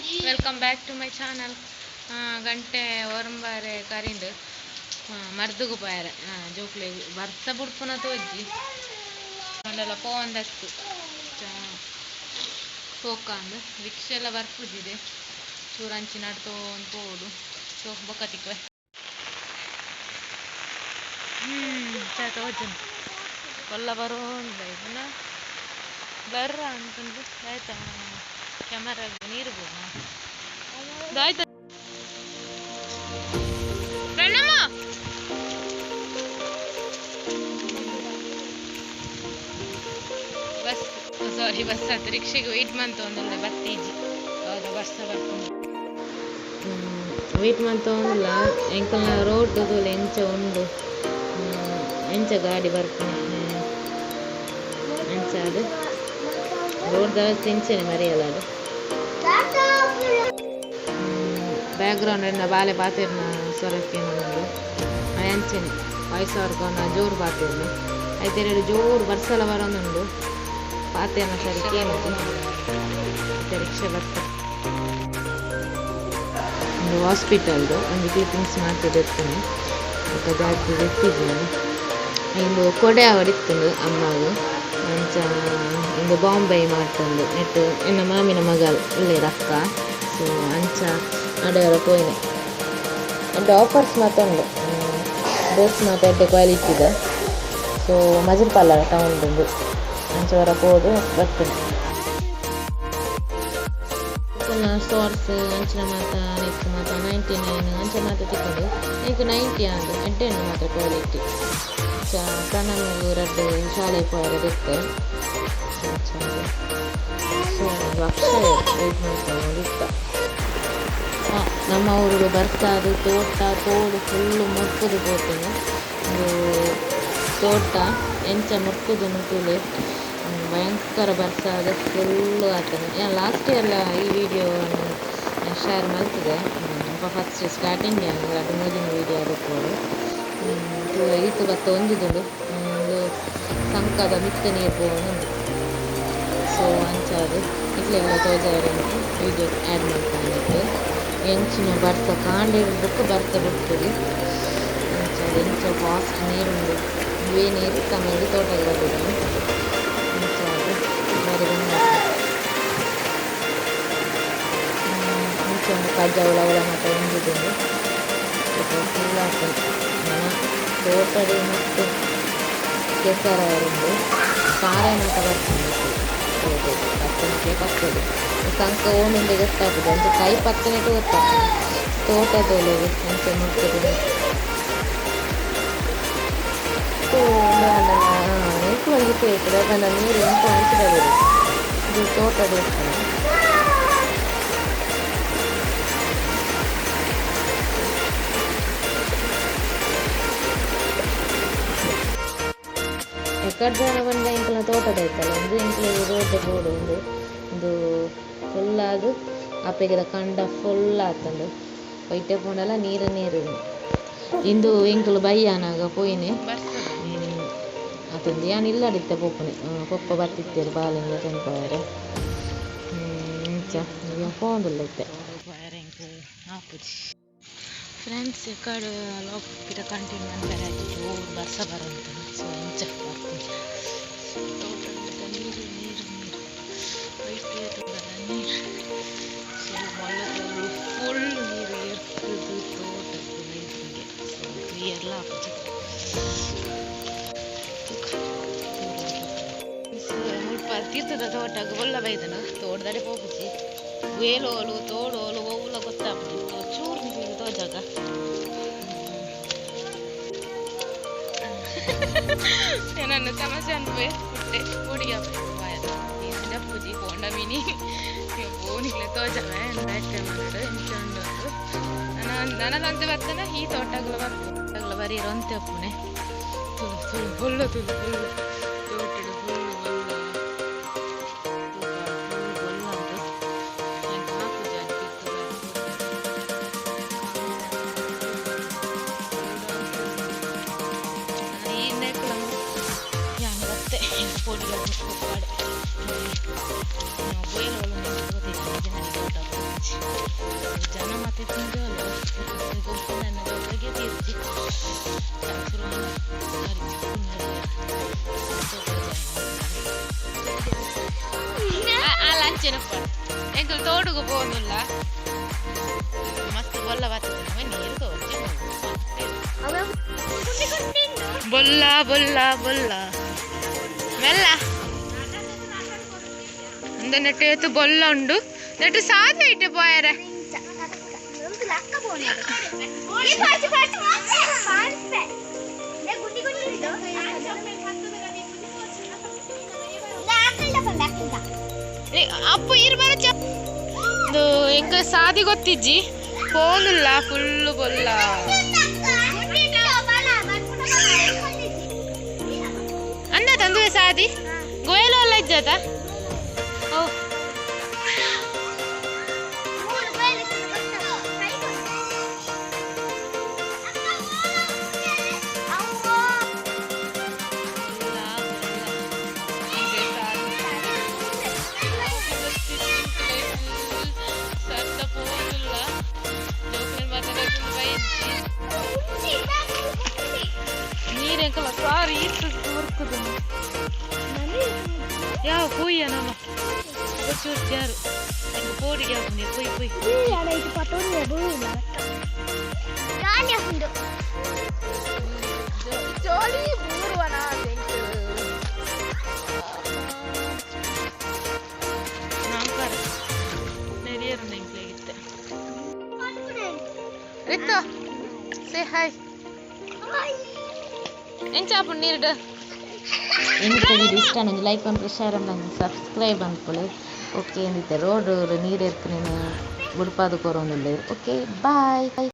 Welcome back to my channel. ಗಂಟೆ ಒರಂಬಾರೆ ಕರಿಂಡು ಮರ್ದುಗು ಪೋಯರೆ ಜೋಕ್ಲೆ ಬರ್ಸ ಬುಡ್ಪುನ ತೋಜಿ ಮಂಡಲ ಪೋವಂದತ್ತು ಪೋಕಂದು ರಿಕ್ಷೆಲ್ಲ ಬರ್ಪುಜಿದೆ ಚೂರಂಚಿ ನಡ್ತೋಂದು ಪೋಡು. ಸೊ ಬೊಕ್ಕ ತಿಕ್ವೆ. ಚಾ ತೋಜುಂಡು ಕೊಲ್ಲ ಬರೋಂದ ಇದನ್ನ ಬರ್ರ ಅಂತಂದು ಆಯ್ತಾ. ಕ್ಯಾಮರಾ ನೀರು ಬೋಣ ಆಯ್ತಾ ಪ್ರಣಮ್ಮ. ಬಸ್, ಸಾರಿ, ಬಸ್ ಆತು. ರಿಕ್ಷೆಗೆ ವೆಯ್ಟ್ ಮಂತೊಂದುಲ್ಲೆ, ಬತ್ತೀಜಿ. ಹೌದಾ, ಬರ್ಸ ಬರ್ಪುಂಡು. ವೆಯ್ಟ್ ಮಂತೊಂದುಲ್ಲ. ಎಂಕಲ್ನ ರೋಡ್ ತೂಲೆ ಎಂಚ ಉಂಡು, ಎಂಚ ಗಾಡಿ ಬರ್ಪುನೆ ಅಂಚ. ಅದು ರೋಡ್ ವ್ಯವಸ್ಥೆ ಇಂಚನೆ ಮರಿಯಲ್ಲ ಅದು. ಬ್ಯಾಕ್ಗ್ರೌಂಡ್ ಎನ್ನ ಬಾಲೆ ಪಾತೆರ್ನ ಸ್ವರಕ್ಕೆ ಉಂಡು ಅಂಚನೆ ವಾಯ್ಸ್ ಓವರ್ ಜೋರು ಪಾತೆರ್ನು. ಐತೆರಡು ಜೋರು ಬರ್ಸಲ ಬರೋದುಂಡು, ಪಾತೆರ್ನ ಸರಿ ಕೇನುಜಿ. ಮತ್ತೆ ರಿಕ್ಷಾ ಬರ್ತ. ಒಂದು ಹಾಸ್ಪಿಟಲ್ದು ಒಂಜಿ ಕ್ಲಿಪ್ಪಿಂಗ್ಸ್ ಮಾತ ದೆತ್ತುನೆ, ಬೊಕ ಜಾಸ್ತಿ ದೆತ್ತಿಜಿ ನಾನು. ಇಂದು ಕೊಡೆ ಆವಡಿತ್ತುಂಡು ಅಮ್ಮಗ್. ಅಂಚ ಇಂದು ಬಾಂಬೆ ಮಾರ್ಟುಂಡು ನೆಟ್ ಎನ್ನ ಮಾಮಿನ ಮಗಲ್ ಉಲ್ಲೆರ್ ಅಕ್ಕ. ಸೊ ಅಂಚ ಅಡೆವರ ಪೋಯಿನೆ. ಎಡ್ಡೆ ಆಫರ್ಸ್ ಮಾತ ಉಂಡು, ಡ್ರೆಸ್ ಮಾತ ಎಡ್ಡೆ ಕ್ವಾಲಿಟಿದ. ಸೊ ಮಜಲ್ ಪಾರ್ಲರ್ ಟೌನ್ ಉಂಡು, ಅಂಚ ವರ ಪೋದು ಬರ್ತುನೆ. ಪುನಃ ಸ್ಟೋರ್ಸ್ ಅಂಚಿನ ಮಾತ ನೆಕ್ ಮಾತ 99 ಅಂಚ ಮಾತ ತಿಕ್ಕುಂಡು. ಎಂಕ್ 90 ಆಂಡ್. ಎಡ್ಡೆ ಉಂಡು ಮಾತ ಕ್ವಾಲಿಟಿ. ಅಂಚ ಪ್ರಣಮ್ಗ್ ರಡ್ಡ್ ಶಾಲೆ ಪೋಯೆರೆ ದೆತ್ತೆ ಅಂಚ. ಸೊ ಅಕ್ಷಯ್ ವೆಯ್ಟ್ ಮಲ್ತೊಂದಿತ್ತ. ನಮ್ಮ ಊರುಡು ಬರ್ಸಾದ್ ತೋಟ ತೋಡು ಫುಲ್ಲು ಮುರ್ಕುದು ಪೋತುಂಡು. ಉಂದು ತೋಟ ಎಂಚ ಮುರ್ಕುದುಂಡು ತೂಲೆ. ಭಯಂಕರ ಬರ್ಸಾದ್ ಫುಲ್ಲು ಆತುಂಡು. ಯಾನ್ ಲಾಸ್ಟ್ ಇಯರ್ಲ ಈ ವಿಡಿಯೋ ಶೇರ್ ಮಲ್ತುದೆ. ಅಲ್ಪ ಫಸ್ಟ್ ಸ್ಟಾರ್ಟಿಂಗ್ ಯಾನ್ ರಡ್ಡ್ ಮೂಜಿನ ವಿಡಿಯೋ ಆದಿಪ್ಪೊಡು. ತೂಲೆ, ಈತ್ ಬತ್ತ ಒಂಜಿದುಂಡು. ಉಂದು ಸಂಕದ ಮಿತ್ತ್ ನೀರು ಪೋವೊಂದುಂಡು. ಸೊ ಅಂಚಾದ್ ನಿಕ್ಲೆಗ್ಲ ತೋಜಾಯೆರೆ ವಿಡಿಯೋ ಆ್ಯಡ್ ಮಲ್ಪುನ. ಎಂಚಿನ ಬರ್ಸ, ಕಾಂಡೆ ಬೊಕ್ಕ ಬರ್ಸ ಬುಡ್ಪುಜಿ. ಅಂಚಾದ್ ಎಂಚ ಫಾಸ್ಟ್ ನೀರುಂಡು. ಉಂದುವೇ ನೀರು ತಮಿಳು ತೋಟಗ್ ಬರ್ತದೆ. ಅಂಚಾದ್ ಬಾರಿ ಬಂಗ. ಇಂಚ ಉಂಡು ಕಜವುಲ ಅವುಲ ಮಾತ ಒಂಜಿದುಂಡು. ಫುಲ್ ಆತುಂಡು. ನನ ತೋಟಡ್ ಮಸ್ತ್ ಕೆಸರಾಯೆರುಂಡು, ಪಾರೆ ಮಾತ ಬರ್ಪುಂಡು. ಪತ್ತುನಕ್ಕೆ ಪತ್ತೊಡು ಸಂಕ ಓಲುಂಡು ಗೊತ್ತಾಪುಜಿ. ಅಂಚ ಕೈ ಪತ್ತುನೆಟ್ ಗೊತ್ತಾಪುಂಡು. ತೋಟ ತೂಲೆಗ್ ಎಂಚ ಮುರ್ಕುದುಂಡು. ಎಂಕ್ ಒಂಜಿ ಸೇಫ್ ದಾದ ನೀರು ಎಂಚ ಅಂಚಿದ ಇದು ತೋಟಡ್ ಇಪ್ಪುನ. ಎಕಡ್ದಾನ ಪಂಡ ಎಂಕಲ್ನ ತೋಟದ ಐತಲ್ಲ. ಉಂದು ಎಂಕ್ಲೆಗ್ ರೋಡ್ ಬೋಡು. ಉಂದು ಉಂದು ಫುಲ್ ಆದ್ ಅಪೆಗದ ಕಂಡ ಫುಲ್ ಆತುಂಡು. ಒಯ್ಟೆ ಪೋಂಡಲ ನೀರು ನೀರು. ಇಂದು ಎಂಕುಲು ಬಯ್ಯಾನಾಗ ಪೋಯಿನೆ ಆತುಂದು. ಯಾನ್ ಇಲ್ಲಡ್ ಇತ್ತೆ ಪೋಪುನೆ. ಪೊಪ್ಪ ಬತ್ತಿತ್ತೆರ್ ಬಾಲೆನ್ ಲೆತೊಂದು ಪೋಯೆರೆ. ಇಂಚ ಪೋವೊಂದುಲ್ಲ ಇತ್ತೆ. ಫ್ರೆಂಡ್ಸ್, ಎಕಡ್ ಲಾಗ್ ಪಿರ ಕಂಟಿನ್ಯೂ ಮನ್ಪೆರೆ ಆಯ್ತು. ಜೋರು ಬರ್ಸ ಬರೊಂದುಂಡು. ಸೊ ಇಂಚ ಬರ್ಪುಂಡು. ತೋಟಡ್ ನೀರು ನೀರು ನೀರು, ಒಯ್ಟೆ ತೂಂಡಲ ನೀರು. ಸೊ ಮಲ್ಲದಲು ಫುಲ್ ನೀರು ಎರ್ತುದು ತೋಟಗ್ ಬೈದ್ಂಡ್. ಸೊ ಕ್ಲಿಯರ್ಲ ಆಪುಜಿ. ಮುಲ್ಪ ತೀರ್ಥದ ತೋಟಗ್ ಬೊಲ್ಲ ಬೈದ್ಂಡ್. ತೋಟದಡೆ ಪೋಪುಜಿ. ವೇಲೋಲು ತೋಡೋಲು ಒವ್ಲ ಗೊತ್ತಾಪುಜಿ. ಚೂರು ನಿಕ್ಲೆಗ್ ತೋಜಾಗ. ಎನನ್ ತಮಾಷೆ ಅನ್ಪುವೆ ಪುಟ್ಟೆ ಪೋಡಿಗೆ ಆಪುಜಿ. ಜಪ್ಪುಜಿ ಪೋಂಡ ಮಿನಿ ಪೋನಿಗ್ಲೆ ತೋಜವೆ. ಬ್ಯಾಕ್ ಕ್ಯಾಮರಾಡ್ ಎಂಚ ಉಂಡು ಅಂದ್. ನನದಂತೆ ಬತ್ತನ ಈ ತೋಟಗ್ಲ ಬರ್ಪು ತೋಟಗ್ಲ ಬರೀರ ಒಂತೆ ಉಪ್ಪುನೆ. ತುಳು ತುಳು ಫುಲ್ಲು ತುಳು ಫುಲ್ಲು ತೋಟಡ್ ಫುಲ್ಲು ಬೊಲ್ಲ ತೂಕ ಫುಲ್ ಬೊಲ್ಲ ಉಂಡು. ಎಂಕ್ ಆಪುಜಿ ಅಡ್ ತಿರ್ತ್. ಈ ನೆಕ್ಲ ಯಾನ್ ಬತ್ತೆ. ಎಂಕ್ ಪೋಡಿಗೆ ಆಪುಂಡು. ಪೊಪ್ಪಾಡೆ ವೇಲೋಲು ಗೊತ್ತಿಜ್ಜಿ ನನಗೆ. ತೋಟ ಪೋಪುಜಿ. ಜನ ಮಾತ ಗೊಬ್ಬುನ ತೀರ್ಜಿ ಶುರು ಅಲ್ಲ ಅಂಚೆನಪ್ಪ ಎಂಕಲ್ ತೋಡುಗು ಪೋವೊಂದುಲ್ಲ ಮಸ್ತ್ ಬೊಲ್ಲ ಬರ್ತದೆ. ನೀರು ತೋರ್ಜಿ. ಬೊಲ್ಲ ಬೊಲ್ಲ ಬೊಲ್ಲ ಮೆಲ್ಲ ಅಂದ ನೆಟ್ಟು ಏತು ಬೊಲ್ಲ ಉಂಡು. ನೆಟ್ಟು ಸಾದ ಇಟ್ಟು ಪೋಯರೆ. ಅಪ್ಪು ಇರ್ ಬರಚ. ಇದು ಎಂಕ ಸಾದಿ ಗೊತ್ತಿಜ್ಜಿ. ಫೋನುಲ್ಲ ಫುಲ್ಲು ಬೊಲ್ಲ. ಅಂದ ತಂದುವೆ ಸಾದಿ ಗೋಯಲು ಅಲ್ಲ ಇಜ್ಜದ. ಓ ನೀರೆಂಕಲ ಸಾರಿ ಈತ್ ಮುರ್ಕುದು. ಯಾವ ಪೂಯ್ಯ ನಮ್ಮ ಒಚ್ಚು ಯಾರು ಎಂಕ ಪೋಡಿಗೆ ಆಪುಂಡು. ಪೊಯ್ ಪೊಯ್. ಜೋಲಿ ಬೂರುವನ ನಾಂಕರ ನೆರಿಯರು ಎಂಕ್ಲೆಗಿತ್ತೆ. ರಿತ್ತು, ಸೇ ಹಾಯ್. ಎಂಚ ಆಪುಂಡು ನೀರ್ಡ್? ಇನಿತ ವಿಡಿಯೋ ಇಷ್ಟ ಒಂಜಿ ಲೈಕ್ ಮನ್ಪುಲೆ, ಶೇರ್ ಮನ್ಪುಲೆ, ಸಬ್ಸ್ಕ್ರೈಬ್ ಮನ್ಪುಲೆ. ಓಕೆ, ಇಂದಿತ್ತೆ ರೋಡ್ ನೀರು ಎರ್ಪುನೆನ್ ಬುಡ್ಪಾದ್ ಕೊರೊಂದುಲ್ಲೆರ್. Okay, bye.